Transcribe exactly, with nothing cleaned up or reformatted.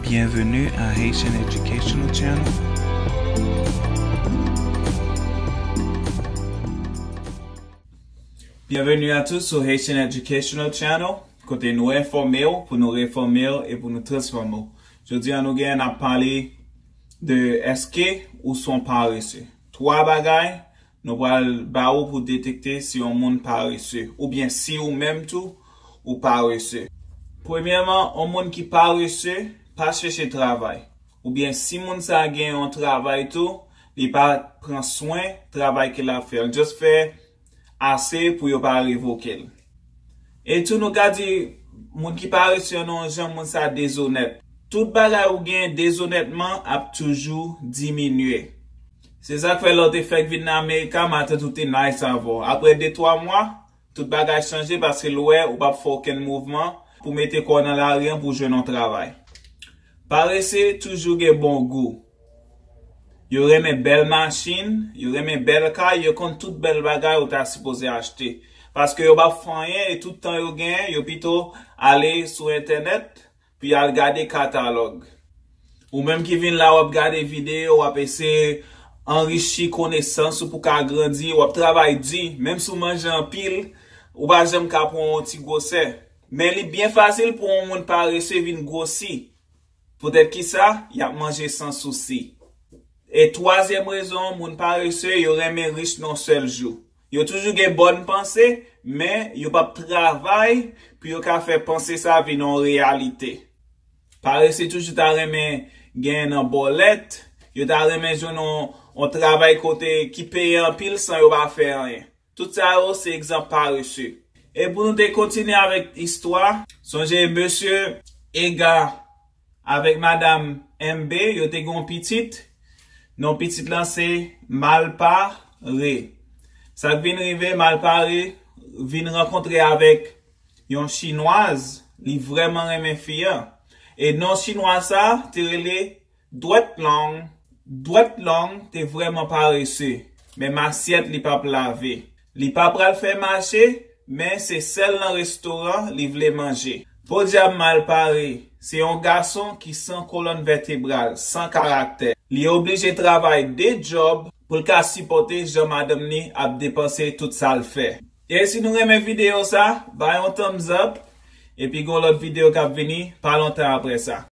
Bienvenue à Haitian Educational Channel. Bienvenue à tous sur Haitian Educational Channel, kote nou enfòme w pou nou refòme w e pou nou transfòme w. Jodi a nou gen ap pale de èske ou se yon parese. Twa bagay nou pral ba ou pou detekte si yon moun parese, oubyen si ou menm tou ou parese. Premyèman, yon moun ki parese pa chèche travay. Oubyen si moun sa gen yon travay tou, li pa pran swen travay ke l ap fè. L just fè ase pou yo pa revoke l. E tou nou ka di, moun ki parese nan yon jan, moun sa dezonèt. Tout bagay ou gen dezonètman ap toujou diminye. Se sa k fè lè w te fèk vin nan Amerika, matant ou te nice avè w. Apre de twa mwa, tout bagay chanje paske l wè ou p ap fè okenn mouvman pou mete kò w nan lari an pou jwenn yon travay. Parese toujou gen bon gou. Yo renmen bèl machin, yo renmen bèl kay, yo konn tout bèl bagay ou ta sipoze achte. Paske yo p ap fè anyen e tout tan yo genyen, yo pito ale sou entènèt pou y al gade katalòg. Ou menm ki vin la, w ap gade videyo, w ap eseye anrichi konesans ou pou ka grandi, w ap travay di, menm si w manje anpil, ou pa janm ka pran yon ti gwosè. Men li byen fasil pou yon moun parese vin gwosi. Poutèt ki sa, y ap manje san sousi. E twazyèm rezon, moun parese, yo renmen rich nan sèl jou. Yo toujou gen bòn panse, men yo p ap travay pou yo ka fè panse sa vin yon reyalite. Parese toujou ta renmen genyen nan bòlèt, yo ta renmen jwenn yon, yon travay kote ki peye anpil san yo pa fè anyen. Tout sa yo se egzanp parese. E pou nou te kontinye avèk istwa, sonje mesye Ega avèk madanm M B, yo te gen yon pitit. Non pitit lan se Malpare. Sa k vin rive, Malpare vin rankontre avèk yon chinwaz, li vrèman renmen fi an. E non chinwaz sa te rele Dwèt Long. Dwèt Long te vrèman parese, men masyèt li p ap lave. Li pa pral fè mache, men se sèl nan restoran li vle manje. Podyab Malpare, se yon gason ki san kolòn vètebral, san karaktè. Li oblije travay de djòb pou l ka sipòte jan madanm li ap depanse tout sa l fè. E si nou renmen videyo sa, bay yon thumbs up, epi gen yon lòt videyo k ap vini pa lontan apre sa.